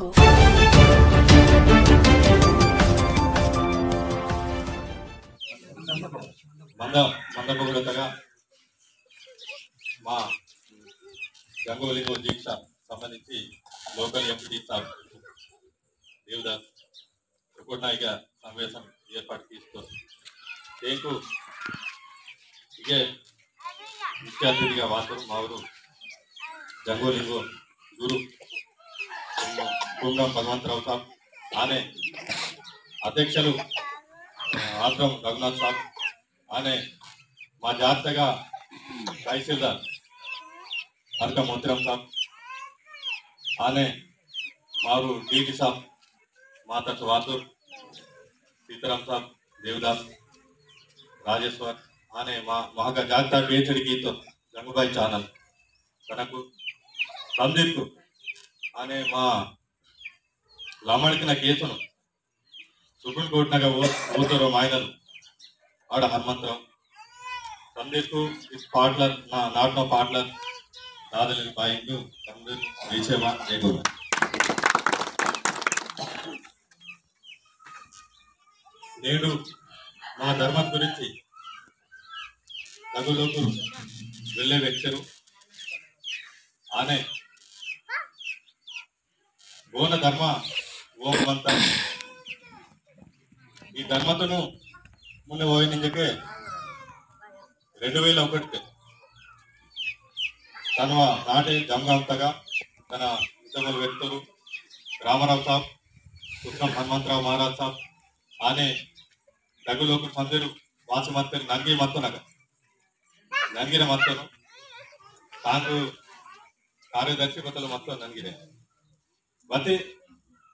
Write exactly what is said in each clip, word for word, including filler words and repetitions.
मंद, मंद बोगड़तगा मा जंगो लिंगो दीक्षा संबंधिंची लोकल एमपीटी साहब देवदास चोकोटनायक समावेशम एर्पाटु कीस्तोर। तेंकु इगे मुख्य अतिथिगा वातोर मावोर जंगो लिंगो गुरु कुमरम भगवंतराव साहब, आने अध्यक्षलु, अ, आत्रम रघुनाथ साहब, आने मा जातगा तहसीलदार अरका मोतीराम साहब, आने मावोर डीटी साहब, मातट वातोर सीताराम साहब, देवदास, राजेश्वर, आने मा, मागा जागता बेचड़ी कीतो जंगुबाई channel कनकु संदीप, आने मा लमड़कना केसनु सुप्रीम कोर्ट नगा ओ-, ओतोर मायनल आड़ हनुमंतराव, संदीप, इस पाटलार ना, नाटनो पाटलार दादले बाइंदु संदीप विषयमा नेगो। नेडु मा धर्म गुरिंची तगुलोकु वेल्ले व्यक्तुलु आने गोंड धर्म ओम मंत। ई धर्मतुनु मुन्ने ओयनिंजके रेंडु वेल ओकटिके तनवा नाटे जमगाम तगा तन इतमल व्यक्तुलु रामाराव साहब, कुसरम हनुमंतराव महाराज साहब, आने तगुलोकु संदेरु वासी मंतेर ननगे मत्तोनगा। ननगिरे मत्तोनु। तांकु कार्यदर्शी बतल मत्तो ननगिरे। बत्ती,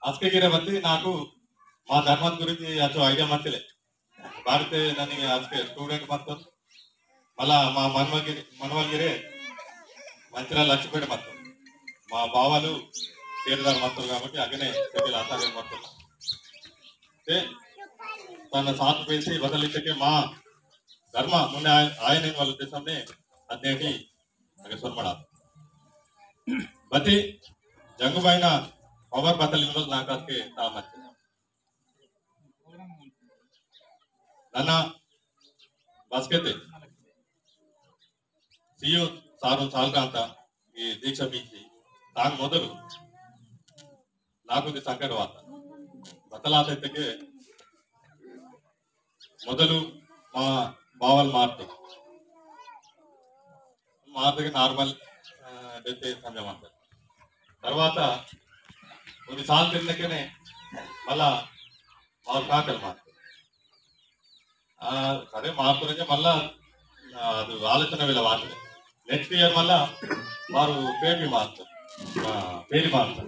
अस्के गिरे बत्ती नाकु मा धर्मत गुरिंची अचो idea मत्तिले। बारिते ननी अस्के student मत्तो। मला मा मनवगिरे, मनवगिरे मंचिराल लक्ष्मीपेट मत्तो। मा बावलु पेरदार मत्तो काबट्टी अगने सिटील आसागे मत्तो। ते तन साथ पेसी बदलितके मा धर्म मुन्ने आय-, आयनिन वाला देशमने अदनेटी अगे सोनमड़ा। बत्ती जंगुबाईना power बतल इनवल नाकास के तामत। नन्ना बस्केते सीओ सारो साल कांता ई दीक्षा बीसी तांग मोदलु नाकुंदी संकट वाता। बतलात इत्तेके मोदलु मा बावल मारतो। मारतेके normal, अ, death समझ मारतो। तरवाता कोन्नि साल तिन्नकेने मल्ला मार काकल मारतो। आ, सरे मारतो मल्ला, आ, अदु आलोचना वेला वाटले। Next year मल्ला मारु पेपी मारतो। आ, पेरी मारतो।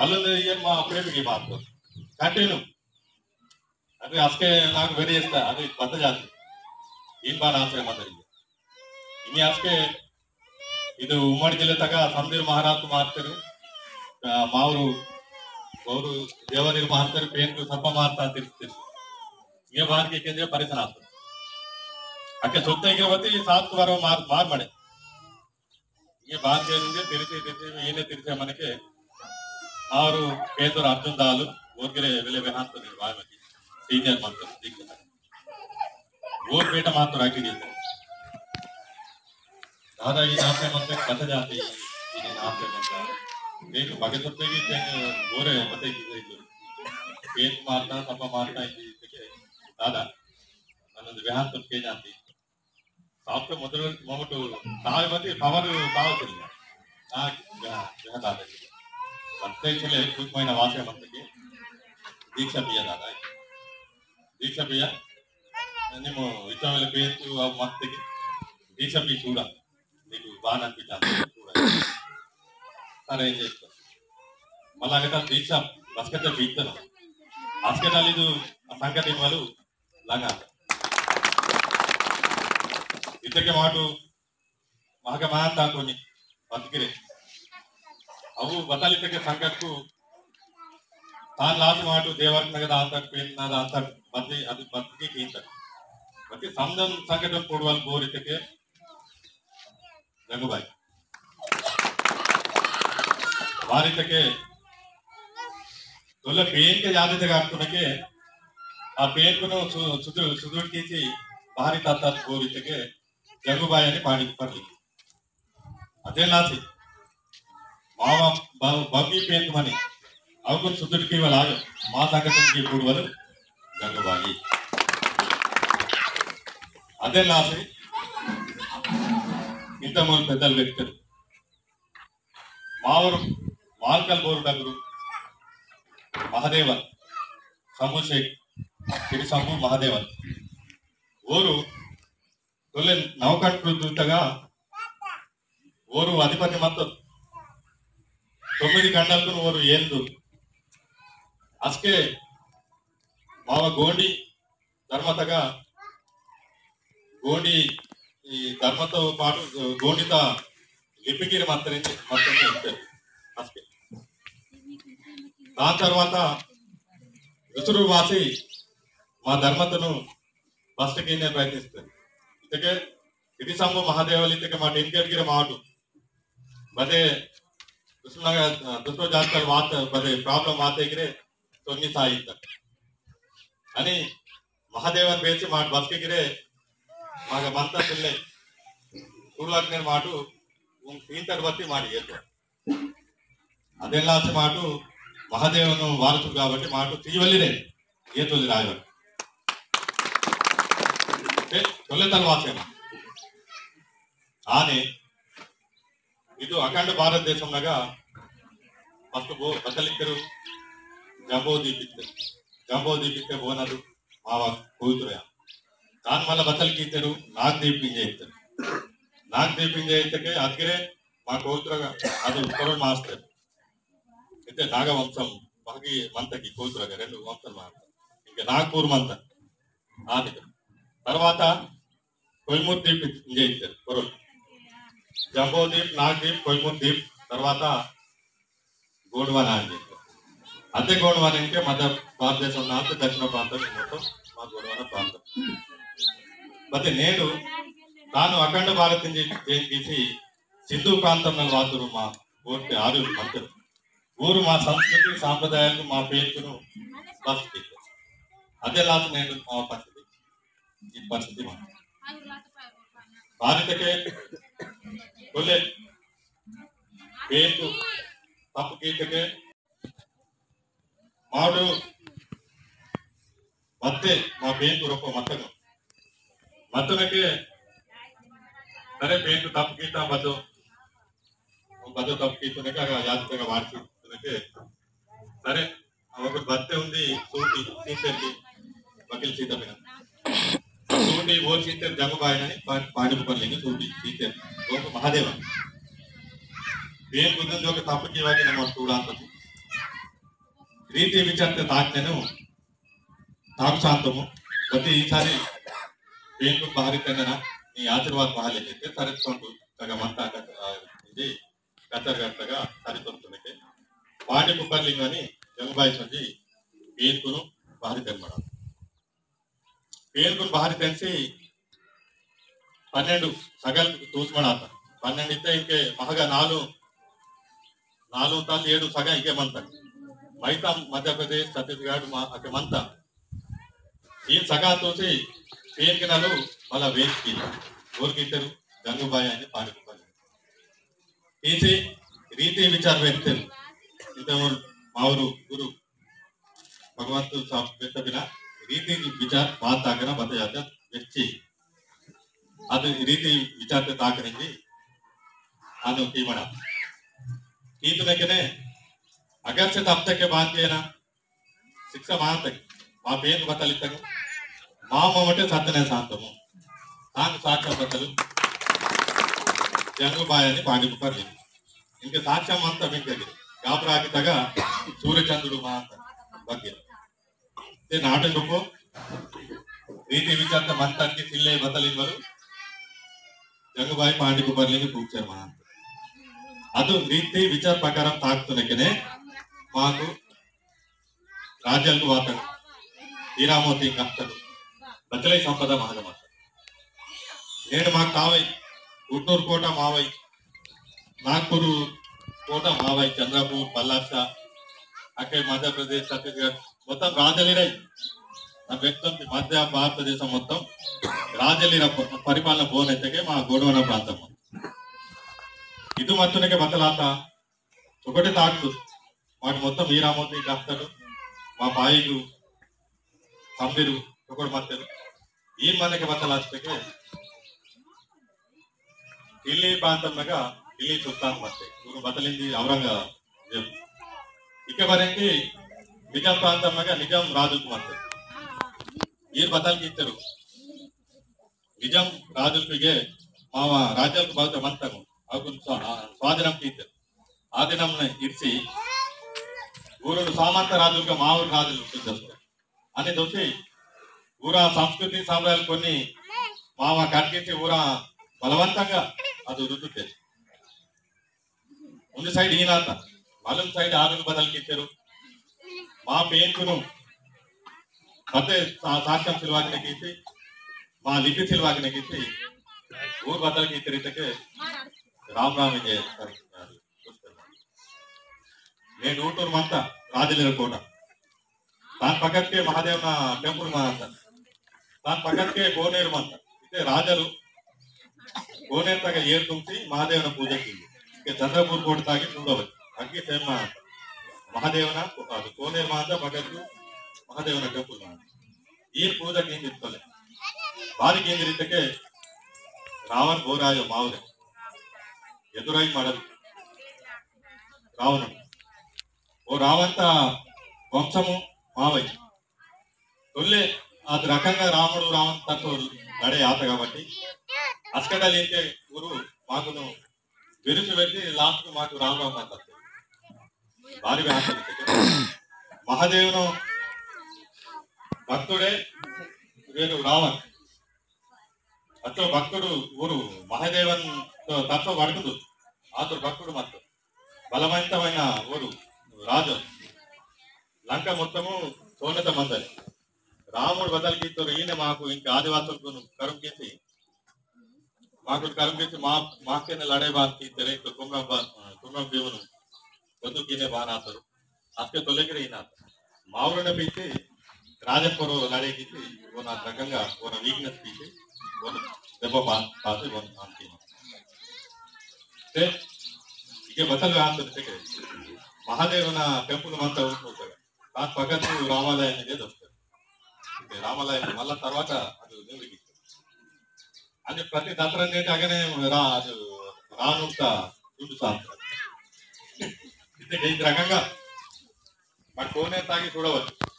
मल्ला year मा पेपी मारतो। Continue। अरे अस्के नाक very इष्ट, अरे बत्त जाति। इन बार आसे मदरी। इनी अस्के इदु उम्मडी जिल्ला तगा संदीर महाराज मारतेरु। आ, मावरु, मावरु देवनीर मारतेरु, पेनकु सप्पा मारता तिरतेरु। ये बार के केंद्र परिसर आते। अके सोत्ते के वती सात बार मार, मार मड़े। ये बात के लिए तिरते, तिरते में ये ने तिरते मन के और पेंदर अर्जुन दालु, ओर गिरे वेले वेहांतो ने बाय मती। Senior मंतो, ठीक है। ओर बेटा मंतो राखी दिए। दादा ये नाम पे मंतो कथा जाती, ये नाम पे मंतो। देख, बगे तो पे भी तेरे बोरे, पता ही नहीं। पेन मारता, सपा मारता, ये देखे। दादा, अनंत वेहांतो के जाती। साप्त मोदल मोमटु तावे बती power तावे तिरिया। आ, गा, गा तावे। बत्ते चले कुछ महीना वासे मत्तके दीक्षा पिया दादा। दीक्षा पिया, निम्मु इच्छा वेले पेतु अब मत्तके दीक्षा पी चूड़ा। नीकु बाना पिता चूड़ा। अरे, ये तो। मला कहता दीक्षा, बस्केट बीतनो। बस्केट आली तो, संगति वालू, लंगा। इत्तेके माटु मागा मांता कोनी बतकिरे। अवु बतल इत्तेके संगतकु तान लात माटु देवर नगद आंतर पेन ना आंतर बत्ती अदि बत्ती कींतर। बत्ती समदन संगतन पोड़वाल बोर इत्तेके जंगुबाई। वार इत्तेके तोले पेनके जादे तगा आक्तुनके, आ पेनकुनु सु-, सुदु-, सुदुर कीसी बाहरी ताता बोरितके जंगुबाई अनि पांडी कुपार लिंगु। अदेलासी मावा ब-, बग्गी पेनकु मनी अवकुन सुदुर कीवाल आयो, मा संगतुन की कुड़वल जंगुबाई। अदेलासी इंतमूल पेद्दल व्यक्तुलु मावोर वालकल बोर डगुर महादेवल, संभू शेख, सिरी संभू महादेवल। ओरु तोले नवकट पृथ्वीतगा ओरु अधिपति मत्तोर। तोम्मिदि खंडालकुन ओरु एंदु। असके मावा गोंडी धर्मतगा गोंडी, ई धर्मतो पाटु गोंडीता लिपिगिर मत्तरिंदि, मत्तरिंदि इंतेर। असके दान तरवाता रुसुरु वासी मा धर्मतनु बस्टकीने प्रयत्निस्तेर। इतके सिरी संभू महादेवल इतके मा टेंकेट गिर मावटु। बदे दुसरो, दुसरो जातकल वात, बदे problem वाते गिरे सोंगी साइता। अनि महादेवन बेसी माट बस्के गिरे माग मंता सिल्ले। कुड़वाकनेर माटु उंग सींतर बत्ती माट येतो। अदेलासी माटु महादेवनु वारसुडु काबट्टी माटु सीयवलिरे येतोलि रायवल। ते तोले तलवासेना। आने इदु अखंड भारत देशमनगा first बो बतल इत्तेर जंबो दीप इत्तेर। जंबो दीप इत्ते बोनदु मावा कोइतुरया। दान मला बतल कीतेर नाग दीप इंजे इत्तेर। नाग दीप इंजे इत्तेके अदगिरे मा कोइतुरगा अदु उत्तर मास्तेर। इत्ते नाग वंशम बागी मंतकी कोइतुरगा रेंडु वंशम मास्तेर। इंके नागपुर मंत। आदि तरवाता कोहिनूर दीप इंजे इत्तेर, पोरोल। जंबो दीप, नाग दीप, कोहिनूर दीप, तरवाता गोंडवाना इंजे इत्तेर। अदे गोंडवाना इंके मध्य भारतदेशम नाते दक्षिण भारतम मोत्तम मा गोंडवाना प्रांतम। बत्ते नेडु तानु अखंड भारत इंजे पेन कीसी सिंधु प्रांतम नल वातुरु मा गोंडते आर्युर मंतेर। ऊरु मा संस्कृति सांप्रदायलकु मा पेनकुनु बस कीतेर। अदेलासी नेडु मा परिस्थिति। ई परिस्थिति मा भारतके कोले पेनकु तप्पु कीतेके मावटु बत्ते मा पेनकु रोपो मत्तगु। मत्तनके सरे पेनकु तप्पु कीता बद्दो। बद्दो तप्पु कीतनके अगा याद तगा वारसी तनके सरे अवकुन बत्ते उंदी सूटी सीतेर की वकील सीता बिना। सूटी वो सीतेर जंगुबाई ननी पा-, पांडी कुपार लिंगु सूटी सीतेर। वो महादेव। पेनकु उंदुन जोके तप्पु कीवाकी नमो सूड़ांतोम। रीति विचारते ताकनेनु ताकु शांतमु। बत्ते ई सारी पेनकु बाहरी तेंदना नी आशीर्वाद बाहर लेके सरे तोंडु तगा मंता का, आ, इंजी कचर गट्टगा सरी तोंतुनके। पांडी कुपार लिंगु अनि जंगुबाई संजी पेनकुनु बाहरी तेनमड़ा। पेनकुनु बाहरी तेनसी पन्नेंडु सगल तूसमड़ाता। पन्नेंडु इत्ते इंके महगा नालु, नालु तल एडु सगा इंके मंता। मैता मध्य प्रदेश, छत्तीसगढ़ मा अके मंता। इन सगा तूसी पेनके नलु मला वेट कीता। ओर कीतेर जंगुबाई अनि पांडी कुपार लिंगु। इसी रीति विचार व्यक्तल। इंतमूल मावोर गुरु भगवंतु साब व्यक्तबिना रीति विचार बात ताकना बत्ते जाता व्यक्ति। अदु रीति विचारते ताकनेंगे अनु कीमड़ा। कीतनकने अगर से तप्तके बात केना शिक्षा मांतक, मा पेनकु बतल इत्तगु, मा ममटे सत्यने शांतमु। तांग साक्ष्य बतल, जंगुबाई अनि पांडी कुपार लिंगु। इंके साक्ष्य मंता बेंकगे, गाबरा आगी तगा, सूर्य चंद्रुडु मांता, बग्गे। ते नाटक रूपो, रीति विचारते मंता की सिल्ले बतल इनवल, जंगुबाई पांडी कुपार लिंगु पूछे मांता। अदु रीति विचार प्रकार ताकतुनकने, माकु राज्यालकु वातक, हीरा मोती कत्तक, बचले संपदा महगा मत्तक। नेडु माकु कावई, उटनूर कोटा मावई, नागपुर कोटा मावई, चंद्रापुर, पलासा, అక్కే మధ్యప్రదేశ్, ఛత్తీస్గఢ్ మొత్తం రాజులిరై. ఆ వ్యక్తం మధ్య భారతదేశం మొత్తం రాజులిర ప-, పరిపాలన బోనెత్తకే మా గోండువాన ప్రాంతం. ఇది మత్తునకే బతలాత ఒకటి తాకు. వాటి మొత్తం ఈ రామోజీ డాక్టర్ మా బాయిలు సందిరు ఒకటి మత్తరు. ఈ మనకి బతలాస్తకే ఢిల్లీ ప్రాంతం అనగా ఢిల్లీ సుల్తాన్ మత్తే. ఊరు బతలింది ఔరంగజేబు. ఇక వరంకి నిజాం ప్రాంతం అనగా నిజాం రాజుకు మత్తే. వీరు బతలు ఇద్దరు నిజాం రాజులకి మామ రాజ్యాలకు బాగా మంతము. అవి స్వా-, ఆ, స్వాధీనం తీశారు. ఆధీనం ఇడిచి ఊరు సామంత రాజులుగా మామూలు రాజులు చూస్తారు. అని చూసి ఊరా సంస్కృతి సాంప్రదాయాలు కొన్ని మామ కట్టించి ఊరా బలవంతంగా అది రుద్దుతారు. ముందు సైడ్ ఈనాత, మలం సైడ్ ఆరులు బదలు కిచ్చారు. మా పేరును మధ్య సా-, సాక్ష్యం సిలువాకిన గీసి, మా లిపి సిలువాకిన గీసి, ఊరు బదలు కిచ్చారు. ఇతకే రామ్ రామ్ విజయ. నేను ఊటూరు మంత రాజుల కోట. దాని పక్కకే మహాదేవన టెంపుల్ మంత. దాని పక్కకే కోనేరు మంత. ఇదే రాజులు కోనేరు తగ్గ ఏరు తుంచి మహాదేవన పూజ కింది. ఇక చంద్రపూర్ కోట తాగి చూడవచ్చు. అగ్గి సేమ్ మంత. మహాదేవన అది కోనేరు మంత పక్కకు మహాదేవన టెంపుల్ మంత. ఈ పూజ కింది ఇస్తలే. బారి కింది ఇత్తకే రావణ్ బోరాయో మావురే. ఎదురై మడలు. రావణుడు. ఓ రావంత వంశము మావై. తొల్లే ఆ రకంగా రాముడు రావంత తక్కువ నడే ఆత కాబట్టి అస్కటలు ఏంటే ఊరు మాకును బిరుసు పెట్టి లాస్ట్కు మాకు రామ్ రామ్ అంటారు. బారి ఆసక్తి. మహాదేవును భక్తుడే వేరు రావణ్. అచ్చో భక్తుడు ఊరు మహాదేవన్ తత్వ పడుకుడు. ఆతుడు భక్తుడు మాత్రం బలవంతమైన ఊరు రాజు. లంక మొత్తము సోనత మందలి. రాముడు బదలు గీతోరు ఈయన మాకు ఇంకా ఆదివాసులకు కరుంకేసి మాకు కరుంకేసి మా మాకైనా లడే బాన్ తీస్తే కుమ్రం బా-, కుమ్రం భీమును పొద్దు గినే బాన్ ఆతారు. అస్కే తొలగిరి ఈనాత. మావురన పీసి రాజన్ పొరో లడే గీసి ఓన రకంగా ఓన వీక్నెస్ పీసి ఓన దెబ్బ పా-, పాసి ఓన అంతిమ. ఇక బతలు ఆంధ్ర మహాదేవన టెంపుల్ మంతా ఊరుకుంటారు. దాని పక్కకు రామాలయం అనేది వస్తుంది. ఓకే, రామాలయం మళ్ళా తర్వాత అది దేవుడికి. అది ప్రతి దసరా నేటి అగనే రా-, అది రానుంట చూడు సార్. ఇది ఈ రకంగా మా కోనే తాగి చూడవచ్చు.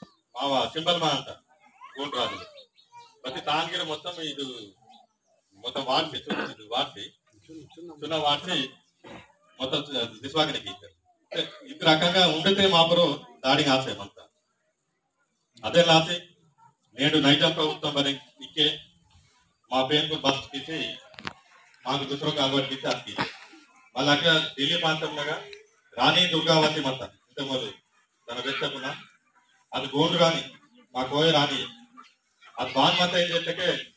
మా సింబల్ మా అంట. గోండు రాజులు. ప్రతి తాంగిర మొత్తం ఇది మొత్తం వాడిసి, చూడు ఇది వాడిసి, చిన్న వాడిసి మొత్తం దిశవాగనికి ఇచ్చారు. ఇది రకంగా ఉండితే మా పొరో దాడికి ఆశయం అంతా. అదే లాసి నేడు నైజాం ప్రభుత్వం మరి ఇక్కే మా పేరుకు బస్ తీసి మాకు దుసరో కాల్వట్ తీసి అది తీసి మళ్ళీ అక్కడ ఢిల్లీ ప్రాంతంలో రాణి దుర్గావతి మత్త ఇంతకుముందు తన వెచ్చకున్న అది గోండు రాణి, మా కోయ రాణి. అది బాన్ మత్త ఏం చేస్తే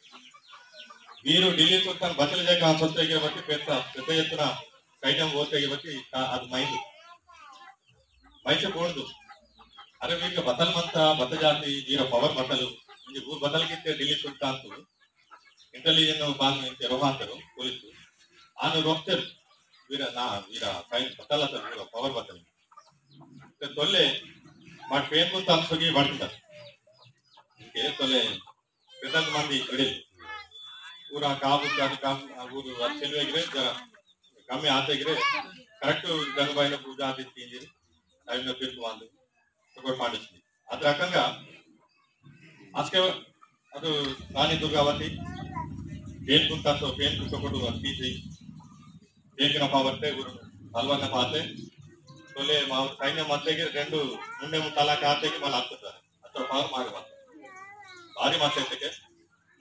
మీరు ఢిల్లీ సుల్తాన్ బచ్చలు చేయక సొత్తు కాబట్టి పెద్ద పెద్ద ఎత్తున సైన్యం పోతే కాబట్టి అది మైండ్ మైసే బోల్దు. అరే, వీరికి బతల్ మంత, బత్త జాతి, వీర పవర్ బతలు. ఇది ఊరు బతల్ కిత్తే ఢిల్లీ సుల్తాన్ కు ఇంటెలిజెన్స్ బాన్ ఇంతే రోహాంతరు, పోలీసు. ఆను రోక్తెర్ వీర నా, వీర పైన బతల్ అసలు వీర పవర్ బతల్. ఇంతే తొల్లే మా పేరు తలసొగి పడుతుంటారు. ఇంకే తొల్లే పెద్ద మంది ఇక్కడే. ఊరు ఆ కాపు, అది కాపు, ఆ ఊరు ఆ చెలువ దగ్గరే జర కమ్మి ఆ దగ్గరే కరెక్ట్ జంగ పైన పూజ అది తీసి టైంలో పేరుకు వాళ్ళు ఒకటి పాటిస్తుంది. అది రకంగా అసలు అది రాణి దుర్గావతి పేరుకుంటారు, పేరుకుంటూ ఒకటి తీసి పేరుకున్న పావట్టే ఊరు తలవన్న పాతే తొలే మా సైన్యం మధ్య దగ్గర రెండు ముండేమో తలా కాతేకి మళ్ళీ అత్తుతారు. అత్త పవర్ మాకు బారి మాకు ఇతకే.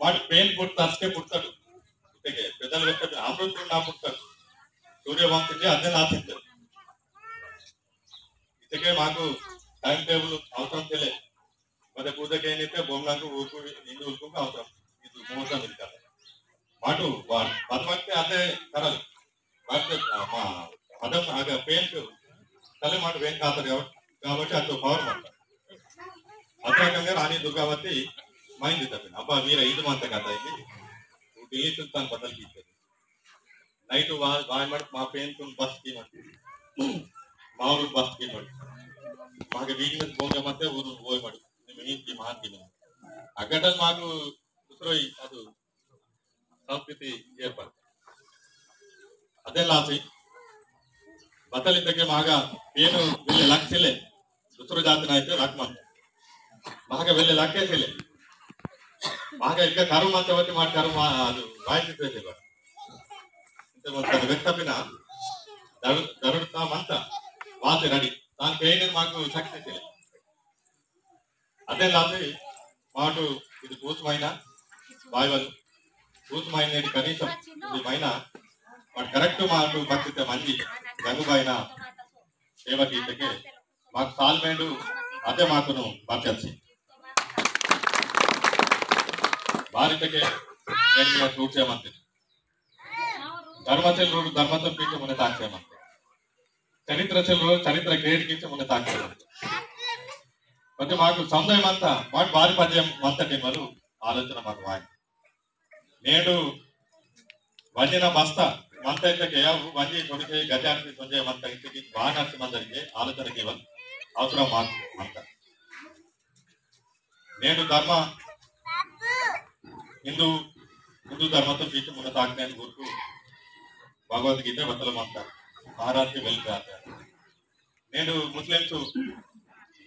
వాడు పెయిన్ పుట్టు అసకే పుడతాడు. ఇతకే పెద్దలు పెట్టాడు, అమృతుడు నా పుడతాడు. సూర్యవంశంకి అదే నాశించాడు. ఇతకే మాకు టైం టేబుల్ అవసరం తెలియదు. మరి పూజకి ఏంటంటే బొమ్మలకు ఊరుకు హిందువులకు అవసరం. ఇది మోసం ఇది కదా. మాటు వా-, పదమక్తే అదే కరలు. వాటితే, ఆ, మా పదం ఆగ పెయిన్ తలే మాటు వేం కాతది కాబట్టి కాబట్టి అటు పవర్ మంత. అదే రకంగా రాణి దుర్గావతి మైంది తప్పిన. అబ్బా, మీరే ఇది మంత కదా ఇది. ఊరు దిల్లీ సుల్తాన్ బదల్ కింజారు. నైట్ వా-, వాయి మడి మా పేన్ తున్ బస్ కి మడి. మా ఊరు బస్ కి మడి. మాకు వీక్‌నెస్ బోంగ మతే ఊరు పోయి మడి. ఇది మెయిన్ కి మహాన్ కి మడి. అగ్గటం మాకు దుసరో అది సంస్కృతి ఏర్పడి. అదే లాసి బతలి తగ్గే మాగా పేను వెళ్ళే లక్షలే దుసరో జాతిన అయితే లక్మన్. మాగా వెళ్ళే లక్కేసిలే. మాగా ఇంకా కరువు మంత బట్టి మా కరువు మా-, అది వాయిస్ తెలియదు. ఇంత మంత అది వ్యక్తమైన దరు-, దరుడుతా మంత వాసి రెడీ. దాని పేరు మాకు శక్తి తెలియదు. అదే లాసి మాటు ఇది పూసమైన బాయ్వల్ పూసమైన కనీసం ఇది మైన మాటు కరెక్ట్ మాటు భక్తితే మంది గంగుబాయిన సేవ తీసకే మాకు సాల్మేండు అదే మాకును బతకచ్చి. బారితకే నేను చూసేమంతే. ధర్మశీలుడు ధర్మతో పీఠ మునే తాక్షేమంతే. చరిత్ర చెల్లు చరిత్ర కేడికించి మునే తాక్షేమంతే. ప్రతి మాకు సముదాయం అంతా మాకు బారి పద్యం మంతటి వాళ్ళు ఆలోచన మాకు వాయి. నేడు వండిన బస్తా మంత ఇంతకే వండి కొడికే గజానికి కొంచెం మంత ఇంతకి బాగా నష్టం జరిగే ఆలోచనకి ఇవ్వాలి అవసరం మాకు మంత. నేడు ధర్మ హిందూ హిందూ ధర్మతో పీచి మున్న తాకినాయని గుర్తు భగవద్గీత బట్టలు మంత మహారాష్ట్ర వెళ్ళిపోయారు. నేడు ముస్లిమ్స్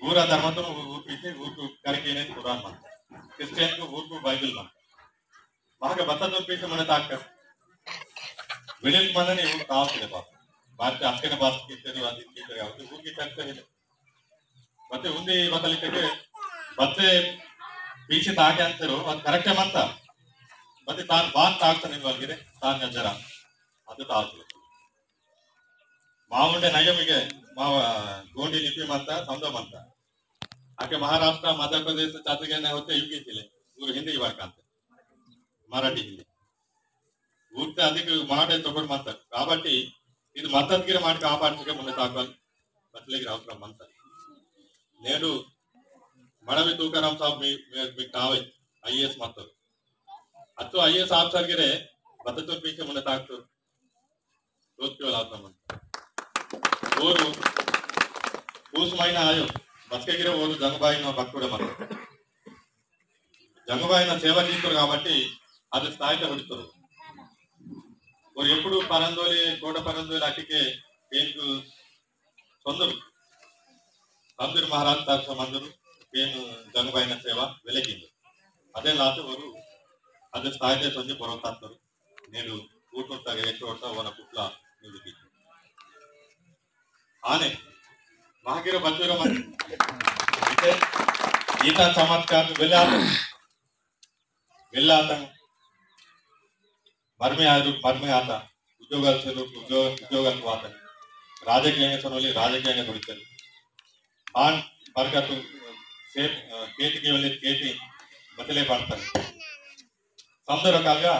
ఊర ధర్మతో ఊరు పీచి ఊరుకు కరికేనని ఖురాన్ మంత. క్రిస్టియన్ ఊరుకు బైబిల్ మంత. బాగా బత్త దొరికించి మన తాక. వెళ్ళిన మనని ఊరు కావచ్చు పాప. బాగా అక్కన బాధ కింటారు అది కింటారు కాబట్టి ఊరికి తక్కువ. బత్తే ఉంది బతలికే బత్తే పీచి తాకే అంటారు అది కరెక్టే మంత. బత్తే తాను బాగా తాగుతాను ఇవ్వాలి గిరే తాను జర అది తాగుతారు. మా ఉండే నయం ఇక మా గోండి లిపి మంత సందం మంత. అక్కడ మహారాష్ట్ర మధ్యప్రదేశ్ చదువుగానే వస్తే యూపీసీలే ఊరు హిందీ ఇవ్వాలి కాదు మరాఠీ హిందీ. ఊరితే అది మాట తొగడు మంత. కాబట్టి ఇది మద్దతుగిరి మాట కాపాడుతుంటే ముందు తాకాలి బతలిగిరి అవసరం మంత. నేడు మడవి తుకారాం సాబ్ మీ మీ- మీకు కావాలి ఐఏఎస్ మొత్తం అచ్చు ఐఏఎస్ ఆఫీసర్ గిరే మద్దతు పీచే ముందు తాకుతారు. రోజుకి వేళ అవసరం మంత. ఊరు కూసమైన ఆయో బతకగిరే ఊరు జంగబాయిన భక్తుడే మంత. జంగబాయిన సేవ చేస్తారు కాబట్టి అది స్థాయిలో పెడతారు. ఊరు ఎప్పుడు పరందోలి కోట పరందోలి అట్టికే పేరుకు సొందరు సందూరి మహారాజ్ సార్ మందరు పేరు జంగబాయిన సేవ వెలగింది. అదే లాత ఊరు అది స్థాయిలో సొంది పొరవుతారు. నేను కూర్చుంటాగా ఎక్కడ ఓన పుట్ల నిలిపి ఆనే మాగిర బతుర మంది. అయితే ఈత చమత్కారం వెళ్ళాలి వెళ్ళాత మర్మి ఆరు మర్మి ఆత ఉద్యోగాలు సెలవు ఉద్యోగ ఉద్యోగాలు వాతని రాజకీయంగా సొనలి రాజకీయంగా గుడితలు బాన్ బర్కతు కేతికి వెళ్ళి కేతి బతలే పడతారు. సంద రకాలుగా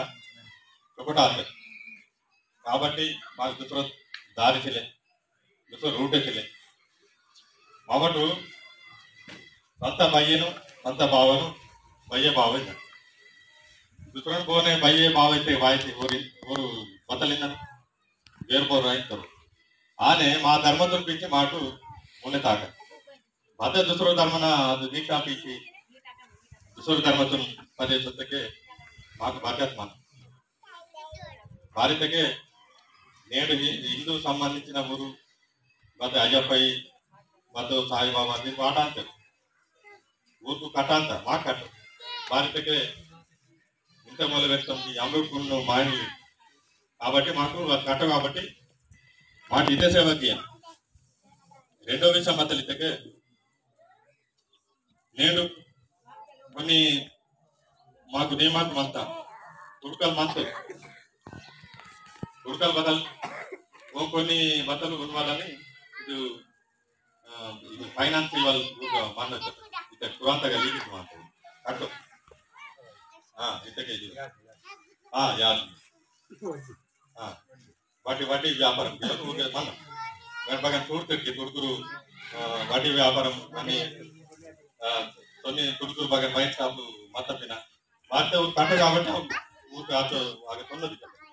ఒకటాతారు. కాబట్టి మాకు దుసరో దారి తెలియదు దుసరో రూటే తెలియదు. మామటు సంత బయ్యను సంత బావను బయ్య బావ దుసరో పోనే బయ్య బావ అయితే వాయితే ఊరి ఊరు బతలిందని వేరు పోరు రైతారు. ఆనే మా ధర్మతులు పిచ్చి మాటు మున్నె తాక. బత దుసరో ధర్మన అది దీక్షా పిచ్చి దుసరో ధర్మతులు పదే సొత్తకే మాకు బాధ్యత మన బారితకే నేడు హి- హిందూ సంబంధించిన ఊరు బత అయ్యప్పయ్య బత సాయిబాబా దీని వాటాంత ఊరుకు కట్టాంత మా కట్ట బారితకే ఇంత మొదలు పెడతాం ఈ అమరుడు మాయని కాబట్టి మాకు అది కట్ట కాబట్టి మాకు ఇదే సేవ తీయ. రెండో విషయం బతలు ఇతకే నేడు కొన్ని మాకు నియమాలు మంత తుడకలు మంత తుడకలు బతలు ఓ కొన్ని బతలు ఉండవాలని ఇది ఆ, ఇది ఫైనాన్స్ ఇవాళ ఊరుగా మాట్లాడతారు. ఇక కురాంతగా లీజింగ్ మాకు కట్టు ఇతకే ఇది ఆ, యా. ఆ, వాటి వాటి వ్యాపారం ఊరికే మన వెనపగా చూడుతుంది తుడుకురు ఆ, వడ్డీ వ్యాపారం అని, ఆ, కొన్ని కుడుకు బాగా బయట షాపులు మత్త పిన. వాటితో కట్ట కాబట్టి ఊరికి ఆతో బాగా కొన్నది కదా.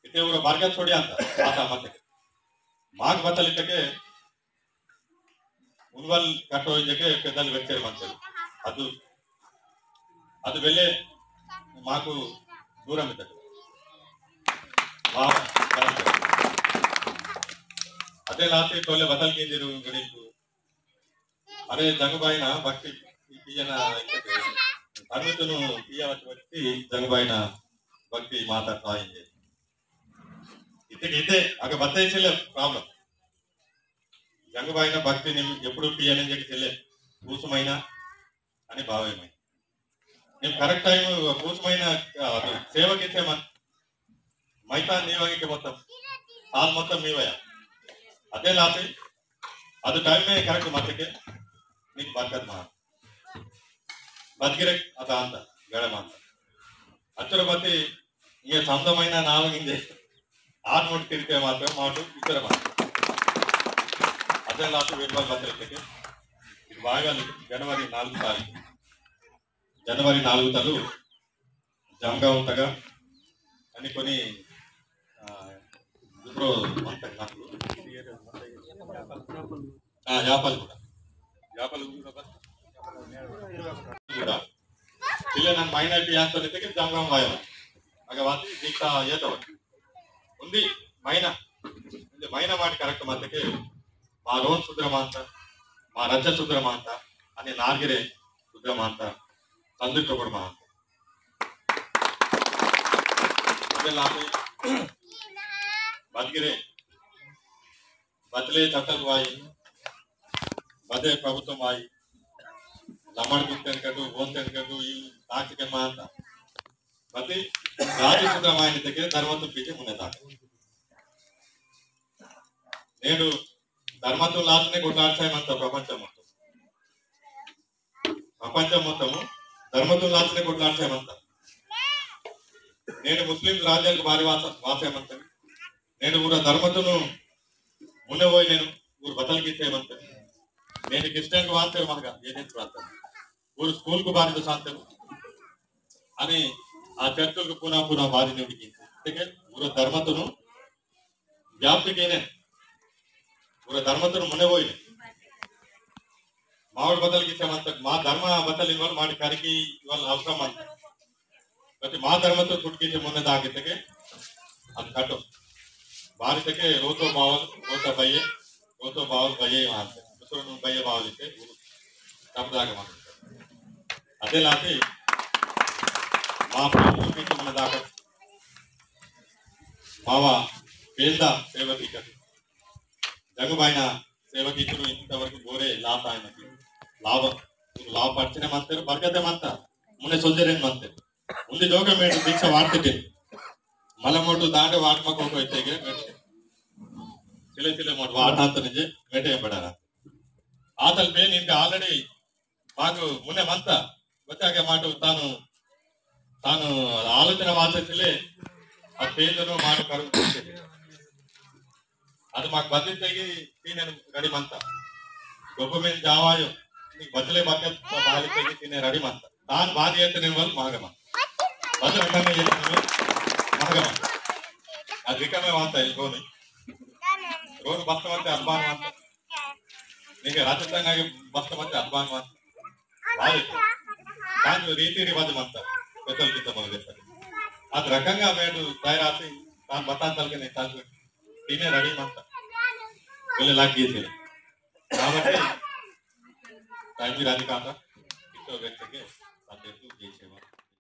ఇతే ఊరు బాగా చూడి అంత ఆత మత్తకి. మాకు బతలు ఇత్తకే మున్వల్ కట్టో ఇంజకే పెద్దలు వెచ్చే మంతలు. అదు, అదు వెళ్ళే మాకు దూరం ఇద్దరు. వా-, అదే లాసి తోలే బతల్ కిందిరు గురించి. అరే జంగుబాయిన భక్తి పియన ఇంజకే. పర్మితును పియ వచ్చి జంగుబాయిన భక్తి మాత సాయింది. ఇద్దరికి ఇదే అగ బత్తాయి చెల్లె ప్రాబ్లం. జంగుబాయిన భక్తి నిమ్ ఎప్పుడు పియనింజకి చెల్లె. కూసుమైన అని బావైమైన. నిమ్ కరెక్ట్ టైమ్ కూసుమైన, ఆ, సేవకి సేమన్. మైతా నీవగికి మొత్తం. సాల్ మొత్తం మీవయ. అదే లాసి. అది టైమే కరెక్ట్ మత్తకే. నీకు బర్కత్ మా. బతికిరే అత అంత. గడమ అంత. అచ్చుర బతి ఇంక సొంతమైన నాలుగింది. ఆరు నోటి తిరిగితే మాత్రం మాకు ఇద్దరు మాట. అదే లాస్ట్ వెలువల్ బతికితే ఇది బాగా జనవరి నాలుగు తారీఖు. జనవరి నాలుగు తలు జంగా ఉంటగా అని కొన్ని, ఆ, ఇప్పుడు మంతకు నాకు ఆ, యాపలు కూడా. యాపలు కూడా. కూడా. ఇలా నన్న మైనా అయితే యాపలు అయితే జంగం వాయన. అగ వాసి దీక్ష ఏదో. ఉంది మైనా. ఉంది మైనా మాట కరెక్ట్ మత్తకే మా లోన్ సుద్రమాంత, మా రచ్చ సుద్రమాంత, అని నాగిరే సుద్రమాంత, సందుకు కూడా మా. అదే లాగే బతికిరే బతలే చట్టం వాయి, బదే ప్రభుత్వం వాయి, లమ్మడి గుర్తెనకటు, ఓన్ తెనకటు, ఈ తాకితే మా అంత. బతి రాజు సుద్రమాయన దగ్గర ధర్మత్వం పీకి మున్నే దాకా. నేడు ధర్మత్వం లాసనే కొట్లాడసాయమంత ప్రపంచం మొత్తం. ప్రపంచం మొత్తము ధర్మత్వం లాసనే కొట్లాడసాయమంత. నేడు ముస్లిం రాజ్యాలకు బారి వాస-, వాసాయమంత. నేడు కూడా ధర్మత్వను మున్నే పోయి నేను ఊరు బతలు గీసేయమంత. నేను క్రిస్టియన్ వాస్తారు మనగా ఏదైతే ప్రాంతం ఊరు స్కూల్కు బారితో సాంతరు అని ఆ చర్చలకు పునా పునా బారి నిమికి. అందుకే ఊరు ధర్మత్వను వ్యాప్తికేనే ఊరు ధర్మత్వను మున్నే పోయి మామిడి బతలు గీసేయమంత. మా ధర్మ బతలు ఇవ్వాలి మాటి కరికి ఇవాళ అవసరం అంత. ప్రతి మా ధర్మత్వం పుట్టుకించి మున్నే దాగితకే అది కట్టం. బారితకే రోతో బావల్, రోత బయ్యే, రోతో బావల్ బయ్యే అంతే. ముసలి బయ్యే బావల్ ఇస్తే ఊరు తప్పదాకా మనం. అదే లాంటి మా ప్రభుత్వం మున్నే దాకా మావ పేద సేవ తీకదు. జంగుబాయిన సేవ తీకను ఇంతవరకు బోరే లాభ ఆయనకి. లాభం. లాభ పడితేనే మంతారు, బరకతే మంత. మున్నే సొంజరేని మంతారు. ఉంది జోక మేటు దీక్ష వాటితే. మళ్ళా మోటు దాంటే వాటమా కోకో ఇత్తేగే మేటు. సిలే సిలే మోటు వాటాంత నిజే మేటే ఏం పడారా. ఆతల్ పేను ఇంకా already మాకు మున్నే మంత. వచ్చాక మాట తాను, తాను ఆలోచన వాసే సిలే ఆ పేదను మాట కరువు. అది మాకు బదిలి తెగి తినే రెడీ మంత. గొప్ప మీద జావాయో నీకు బదిలే బక్క బాలి తెగి తినే రెడీ మంత. దాని బాధ చేస్తే నేను వాళ్ళు మాగమ. బదులు రకంగా చేస్తే నేను మాగమ. అది రికమే వాంత ఈ రోను. రోను బస్త వస్తే అద్భానం అంత. నీకు రాజస్థాన్ బస్త వస్తే అద్భానం అంత. బాగా దాని రీతి రివాజం అంత. పెద్దలు కింద మొదలు చేస్తారు. అది రకంగా మేడు తయారాసి దాని బతాంతాలకి నేను కలిసి తినే రెడీ మంత. వెళ్ళి లాక్ చేసి కాబట్టి టైం రాని కాక ఇంకో వ్యక్తికి